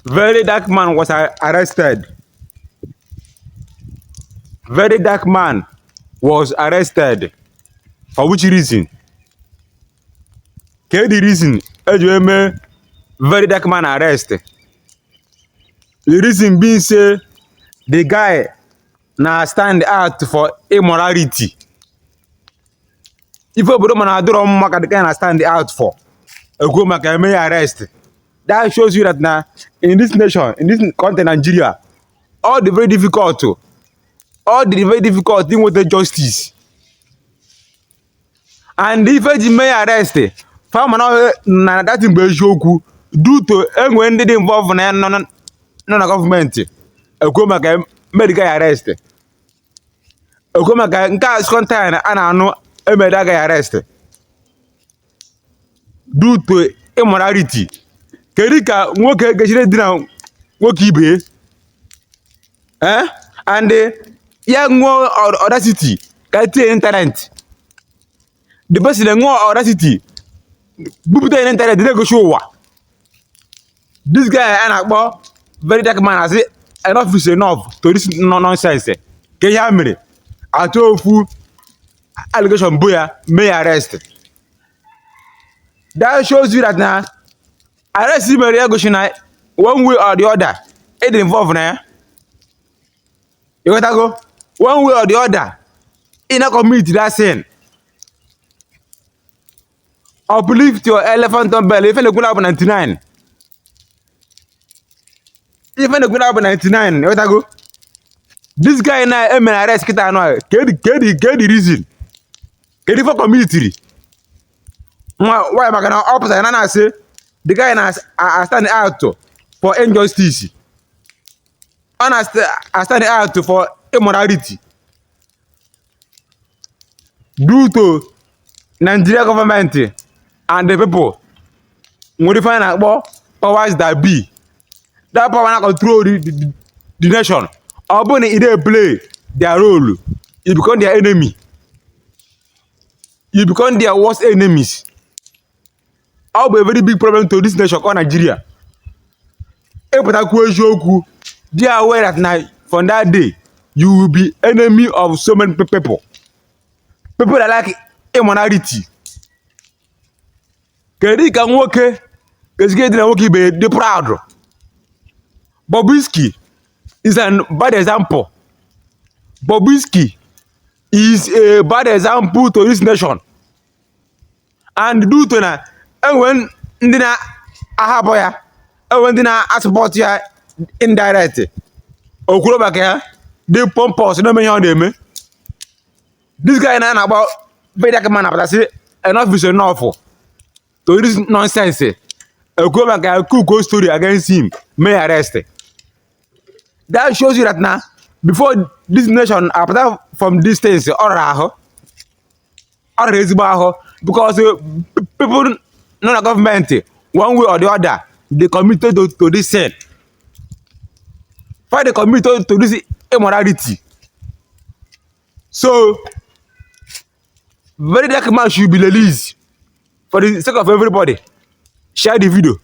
Very Dark Man was arrested. Very Dark Man was arrested. For which reason? Ke the reason eji wee mee Very Dark Man arrest? The reason being say the guy na stand out for immorality. Ife obodo mana adịrọ mma ka the guy na stand out for. Ekwuo maka eme ya arrest. That shows you that na in this nation, in this country Nigeria, all the very difficult inweta justice. And ife ji mee ya arrest, fa ma na that thing bụ eziokwu due to enwe ndị dị involved na ya nọ na gọọmenti. Ekwuo maka mee ya arrest. Ekwuo maka nke a second time a na-anụ emere agaghị arrest due to immorality. Kedu ka nwoke ga-esi dina nwoke ibe ya? Eh? And ya nwụọ audacity ka tinye internet. The person nwụọ audacity bupụta ya n'internet na-egosi ụwa. This guy a na-akpọ Very Dark Man asị enough is enough to this nonsense. Ka ihe a mere atụ ofu allegation bụ ya mee ya arrest. That shows you that na arrest mere ya gosi na one way or the other ịdị involve na ya. Ịghọtago? One way or the other ị na commit that sin. Uplift your elephant bell. Ife na-ekwu na bụ 99. Ife na-ekwu na bụ 99. Ịghọtago? This guy na emere arrest kịta anụ a, kedu reason? Kedu ife commitiri? Nwa why maka na ọ pụtara na na-asị the guy na stand out for injustice. Ọ na stand out for immorality. Due to Nigeria government and the people nwere ife a na-akpọ powers that be. That power na control the nation. Ọ bụrụ na ị dey play their role, you become their enemy. You become their worst enemies. Ọ bụ a very big problem to this nation called Nigeria. Ịpụtakwu eziokwu, dey aware that na from that day, you will be enemy of so many people. People that like immorality. Kedu ka nwoke ga-esi dị na nwoke ibe ya dị proud? Bobrisky is a bad example. Bobrisky is a bad example to this nation. And due to na enwe ndị na-ahapụ ya, enwe ndị na-asupport ya indirect. O kwuru maka ya dị pompous na-eme ihe ọ na-eme. This guy na na-agba Very Dark Man apụta sị enough is enough to this nonsense. Ekwuo maka ya cook story against him, mee arrest. That shows you that na before this nation apụta from these things, ọ rara ahụ. Ọ rara ezigbo ahụ because people nọ na gọọmenti, one way or the other, they committed to this sin. Why they committed to this immorality? So Very Dark Man should be released for the sake of everybody. Share the video.